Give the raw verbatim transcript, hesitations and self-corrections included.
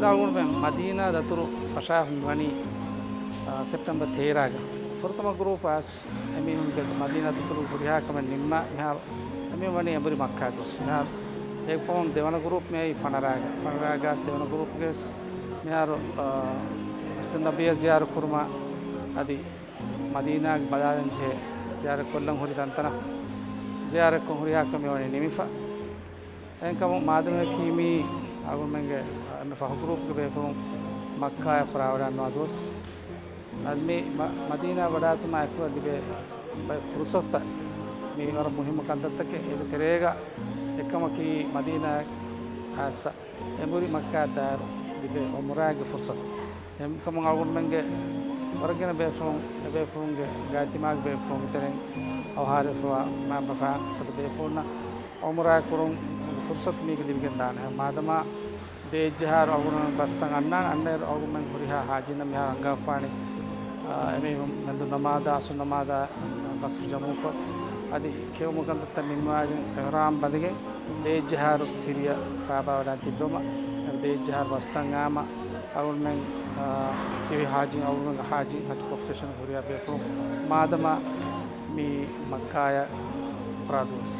އަޅުގަނޑުމެން މަދީނާ ދަތުރު ފަށާފަ މިވަނީ، އާ، ސެޕްޓެމްބަރ ތޭރަ ގަ. ފުރަތަމަ ގްރޫޕް އަސް އެމީހުންގެ މަދީނާ ދަތުރު ހުރިހާ ކަމެއް ނިންމާ މިހާރު އެމީހުން ވަނީ އެނބުރި މައްކާގަ ގޮސް. މިހާރު އޭގެ ފަހުން ދެވަނަ ގްރޫޕް މިއައީ ފަނަރާގަ. ފަނަރާގަ އަސް ދެވަނަ ގްރޫޕްގެ އަސް މިހާރު، އާ، މަސްޖިދު ނަބަވީއަށް ޒިޔާރަތް ކުރުމަށް އަދި މަދީނާގެ ބަލާލަން ޖެހޭ ޒިޔާރަތް ކޮށްލަން ހުރި ތަންތަނަށް ޒިޔާރަތްކޮށް ހުރިހާ ކަމެއް ވަނީ ނިމިފަ. އެހެންކަމުން މާދަމައަކީ މީ އަޅުގަނޑުމެންގެ އަންނަ ފަހު ގްރޫޕްގެ ބޭފުޅުން މައްކާއަށް ފުރާވަޑައިގަންނަވާ ދުވަސް. އަދި މި މަ-، މަދީނާ ވަޑާތުމާ އެކުގަ ލިބޭ ބައެއް ފުރުސަތުތައް މީ ވަރަށް މުހިއްމު ކަންތައްތަކެއް. އޭގެ ތެރޭގަ އެއްކަމަކީ މަދީނާ ޚާއްޞަ އެނބުރި މައްކާއަށް ދާއިރު ލިބޭ އުމްރާގެ ފުރުސަތު. އެހެންކަމުން އަޅުގަނޑުމެންގެ ވަރަށް ގިނަ ބޭފުޅުން، އެބޭފުޅުންގެ ގާތްތިމާގެ ބޭފުޅުން ތެރެއިން އަވަހާރަވެފައިވާ މާބަފާ ފަދަ ބޭފުޅުންނަށް އުމްރާ ކުރުން ފުރުސަތު މީގަ ލިބިގެން ދާނެ. މާދަމާ ދޭއްޖަހާރު އަޅުގަނޑުމެން ބަސްތައް އަންނާނެ، އަންނައިރު އަޅުގަނޑުމެން ހުރިހާ ހާޖީންނަށް މިހާރު އަންގާފާނެ، އާ، އެމީހުން މެންދު ނަމާދާ، އަސުރު ނަމާދާ ގަސްރު ޖަމުކޮށް، އަދި ކެއުމު ކަންތައްތައް ނިންމާގެން އިޙްރާމް ބަނދެގެން ދޭއްޖަހާރު ތިރިއަށް ފާބާވަޑައި ތިއްބުމަށް، ދޭއްޖަހާރު ބަސްތައް އާމަ އަޅުގަނޑުމެން، އާ، ތިވި ހާޖީން އަޅުގަނޑުމެން ހާޖީ ހަޖު ކޮމްޕިޓިޝަން ހުރިހާ ބޭފުޅުން މާދަމާ މި މައްކާއަށް ފުރާ ދުވަސް.